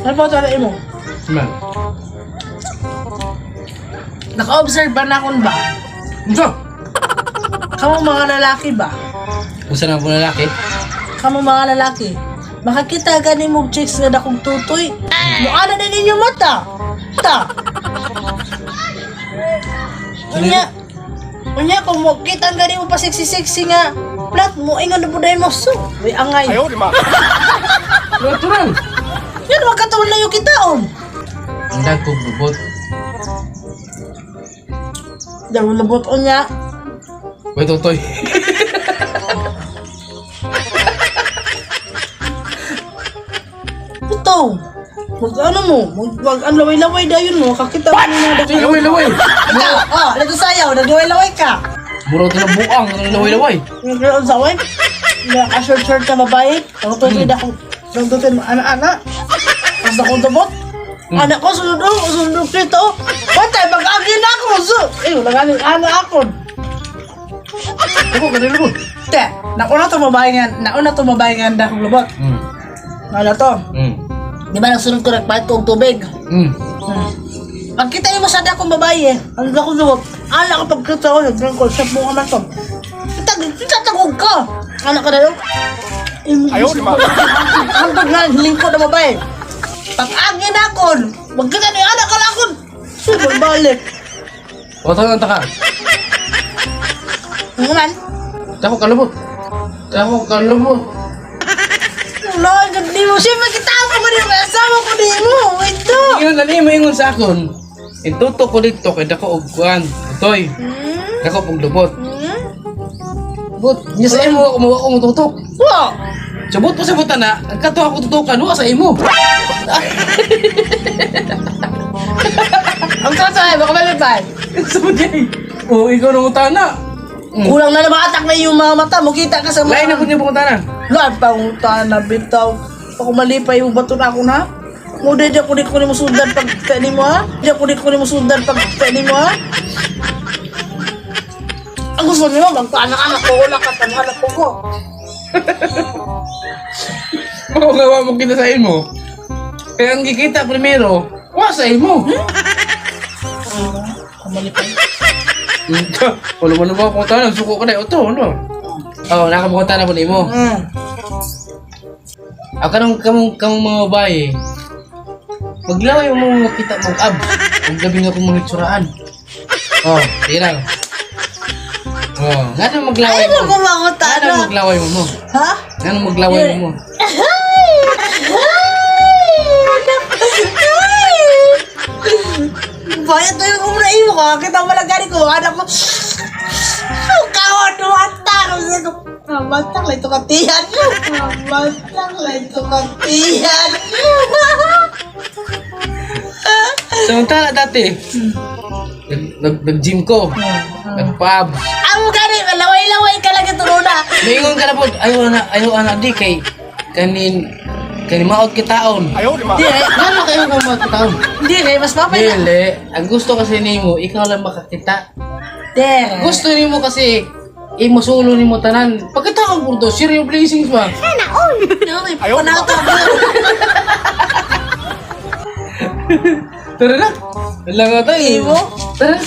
Ano pa ito mo? Man. Naka-observe ba na akong ba? Unsa? Kamu mga lalaki ba? Unsa na po lalaki? Kamu mga lalaki. Makakita gani mo chicks nga dakong tutoy. Mukha na din ninyo mata. Ta. Unya. Unya kung mo kita gani mo pa sexy-sexy nga plat mo ingon na po dahil mo so. May angay. Natural. Yan wag ka layo kitaon. Ang dagkog lubot. Daro labot unya. Wait, tutoy. Ito. Mag ano mo, mag ang laway-laway dayon mo, kakita mo na Tutoy, laway, laway. Ikaw, oh, dito sayaw, naglaway-laway ka. Muro to na buang, ano laway, laway. Nagkaroon sa way. Naka-short-short ka babae. Nagtutuloy na akong, nagtutuloy mo, ana-ana. Tapos akong tubot. Anak ko, sunod oh, sunod dito oh. Patay, mag-agi na ako. So, eh, wala nga ana ako. Ako, kanil lubot. Te, nauna to babae nga, nauna to babae nga na akong lubot. Nauna to. Di ba nagsunod ko, nagpalit ko og tubig. Pagkita mo sa akong babae, ang akong lubot. Ala ko pagkita ko, nagdrink ko, sa bunga man to. Kita, kita tagog ka. Anak ka na yun. Ayaw, di ba? Ang pag na, lingkod na babae. Pag agi na ako, magkita ni anak ka lang ako. Super balik. O, taka, taka. Ano man? Dako kalubot. Dako kalubot. Wala, gandi mo. Siyempre, kita ko ko din. May asawa ko din mo. Ito. Ingon na mo ingon sa akon. Ituto ko dito kay dako og kuan. Tutoy. Dako pong lubot. Bot, niya sa imo ako mo ako tutok. Wa. Sabot po sa buta na, ang kato ako tutukan wa sa imo. Ang totoo ay, baka malipad. Sabot yay. Oh, ikaw nang utana. Kulang na naman atak na iyong mga mata. Mukita ka sa mga... Lain na pud niya pangutana. Lahat pangutana, bitaw. Ako malipay yung bato na ako na. Muda di ako di ko ni mo sundan pag ni mo ha. Di ako di ko ni mo sundan pag ni mo ha. Ang gusto niyo magpaanak-anak ko wala ka anak ko ko. Mao nga wa mo kita sa imo. Kaya ang gikita primero, wa sa imo. Ako malipay. Wala mo na ba pangutana, suko ka na oto, ano? Oh, nakapangutana po nimo. Ako kanong kamong kamong mga babae. Maglaway mo makita mong abs. Kung gabi nga kong mga tsuraan. Oh, sige lang. Oh, nga nang maglaway Ay mo. mo kumangutana. Nga nang maglaway mo mo. Ha? Nga nang maglaway mo mo. Ay! Ay! Bayad to yung umra mo ko. Kita mo lang gani ko. Anak ko. Kawan, wata. Matang lang ito katihan. Matang lang ito katihan. Samantala dati, nag-gym ko. Nagpa-abs. Ang gani, laway-laway ka lang ito na. Maingon ka na po, ayaw na, ayaw na, di kay, kanin, kanin maot kitaon. Ayaw, di ba? Di, eh. Nga na kayo kang maot kitaon? Di, eh. Mas mapay na. Dili, ang gusto kasi nimo, ikaw lang makakita. Di. Gusto nimo kasi imo sulo nimo tanan. Pagkataon po to, share your blessings ba? Ayaw, panata ko. Tara na. Wala nga tayo. Imo? Tara.